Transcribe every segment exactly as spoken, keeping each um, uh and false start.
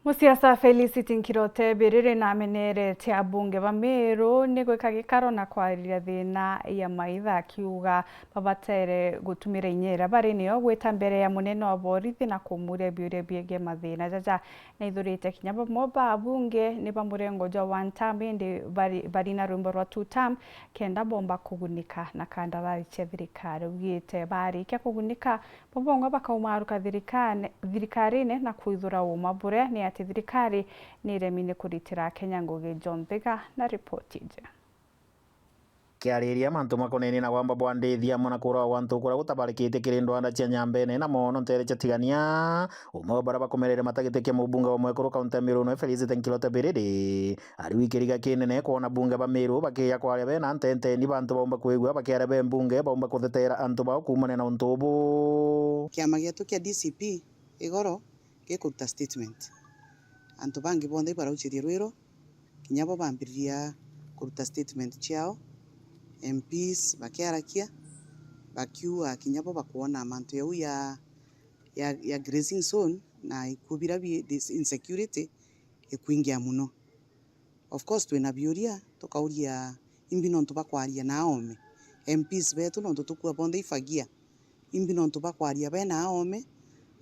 Musiasa Felicity Nkirote Biriri na amenerete abunge ba Meru ni gwika gikaro na kwariria thina ya maitha, akiuga babatere gutumira inya iria bari nio gwita mbere ya munene wa borithi na kumuria biuria biegie mathina jaja. Naithurite kinya bamwe ba abunge ni ba murengo jwa one term, indi bari, bari na rwimbo rwa two term, kenda bomba kugunika na kandarasi cia thirikari. Augite barikia kugunika, bo bongwa bakaumaruka thirikane-, thirikarine na kwithura uma buria ni ati thirikari ni iremi ni kuritira Akenya ngugi. John Thiga na ripoti iji. Kiariria mantu makonenie na wamba bwa ndithi amwe na kuurawa gwa antu kuria gutabarikite kiri ndwanda cia Nyambene na mono ntere cia Tigania, umwe wa baria bakomerere matagitikia mubunge wa mwekuru kaunti ya Meru nwe Felicity Nkirote Biriri. Ari wikiriga kinene kwona bunge ba Meru bakiya kwaria bena ntenteni bantu baumba kwigua bakiaria be mbunge baumba kutheteera antu bao kuumania na untu ubu. Kiama gietu kia D C P igoro gikuruta statement. Antu bangi bonthe ibarauchirie rwiro, kinya bo bambiriria kuruta statement ciao, M Ps bakiarakia, bakiuga kinya bo bakwona mantu jau ya, ya, ya grazing zone na ikuu bira bi, this insecurity ikwingia muno. Of course, twina biuria, tukauria imbi nontu bakwaria na aome. M Ps betu nontu tukua bonthe ifagia. Imbi nontu bakwaria bena aome,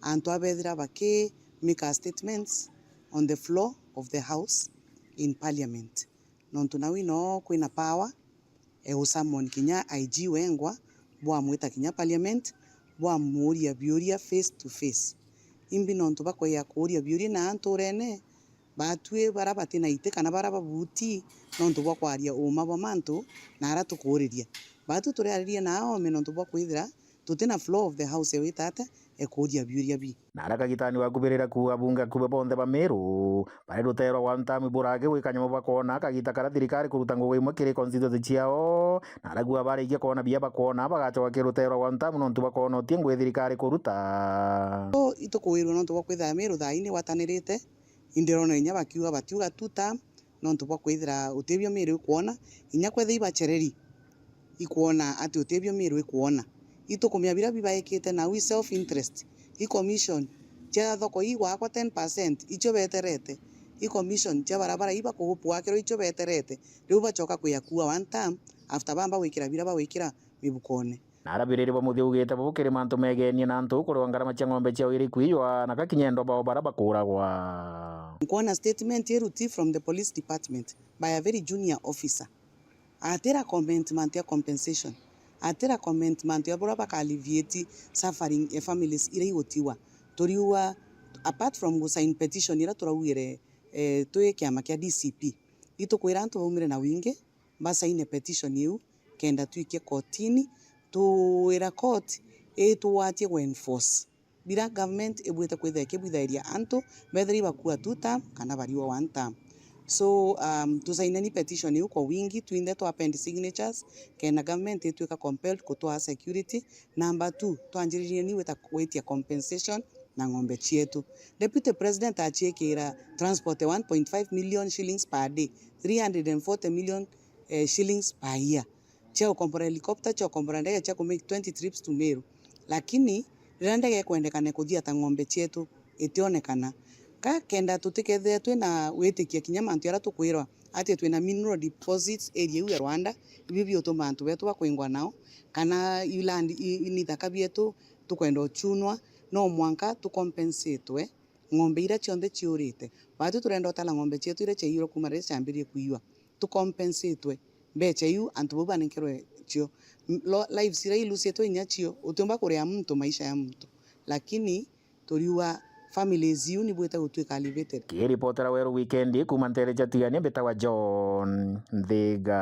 antu abethira baki make statements on the floor of the house in parliament. Nontu nau ino kwina power, e, usummon kinya I G wengwa, bwamwita kinya parliament, bwamuuria biuria face to face. Imbi nontu bakwija kuuria biuria na nturene, batwi bara bati na iti kana bara babuti, nontu bwa kwaria uuma bwa mantu na ara tukuuriria. Batwi turiariria na aome nontu bwa kwithira tuti na floor of the house e wita ata e kuuria biuria bi. Na ara kagitani wakubirira kuuga abunge akube bonthe ba Meru bari ruteerwa gwa ntamu burage gwika nyamo bakoona kagita karia thirikari kuruta ngugi imwe kiri constituency ciao, na aragua barikia koona bia bakoona bagachoka kiri ruteerwa gwa ntamu nontu bakoona uti ngugi thirikari kuruta. So, itukuwirwe nontu bwa kwithira Meru thaa ii ni gwatanirite, indirona inya bakiuga batiuga two term, nontu bwa kwithira utibio Meru ikwona, inya kwethira ibachereri ikwona ati utibio Meru ikwona. Itukumia bira bibaikite nau i self interest. I commission cia thoko ii gwakwa ten percent icio beterete. I commission cia barabara ii bakugupwakirwa icio beterete. Riu bachoka kwia kuua one term after bamba gwikira bira bagwikira mibukone. Na ara Biriri ba muthia augite bubu kiri mantu megenie na antu kuriwa ngarama cia ng'ombe ciao iri kwiywa na gakinya endwa bao bara bakuragwa. Nkwona statement iruti from the police department by a very junior officer. Atira comment mantu ya compensation. Atira comment mantu ya buria baka alleviate suffering ya families iria igutiwa. Turiuga, apart from gu sign petition iria turaugire, eh, twi kiama kia D C P, itukwira antu baumire na wingi, basaine petition iu, kenda twikie kotini, twira court itugwatie gu enforce bira government ibwite kwithira ikibwithairia antu, bethira ibakua two term kana bariwa one term. So, um, tusaineni petition iu kwa wingi, twinthe twa append signatures, kenda government itwika compelled kutwaa security. Number two, twanjiririe ni gwita, gwitia compensation na ng'ombe cietu. Deputy President aciikira transport ya one point five million shillings per day, three hundred and forty million, eh, shillings per year. Cia gukombora helicopter, cia gukombora ndege, cia ku make twenty trips to Meru. Lakini, riria ndege ikwendekana ikuthia ta ng'ombe cietu, itionekana. Ka kenda tutikethire twina witikia kinya mantu jaria tukwirwa ati twina mineral deposits area iu ya Rwanda, ibio biutuma antu betu bakwingwa nao, kana i land, i, i, ni ithaka bietu tukwenda uchunwa, no mwanka tukompensitwe ng'ombe iria cionthe ciurite. Batwi turenda utara ng'ombe cietu iria ciaiyirwe kuma riria ciambiririe kuiywa, tukompensitwe mbecha iu antu bau banenkerwe cio. M-, lo-, lives iria ilusitwe inya cio, utiumba kuria muntu maisha ya muntu. Lakini turiuga families iu nibwite gutwika alleviated. Kiripotera Weru Weekend kuma ntere cia Tigania, mbitagwa John Nthiga.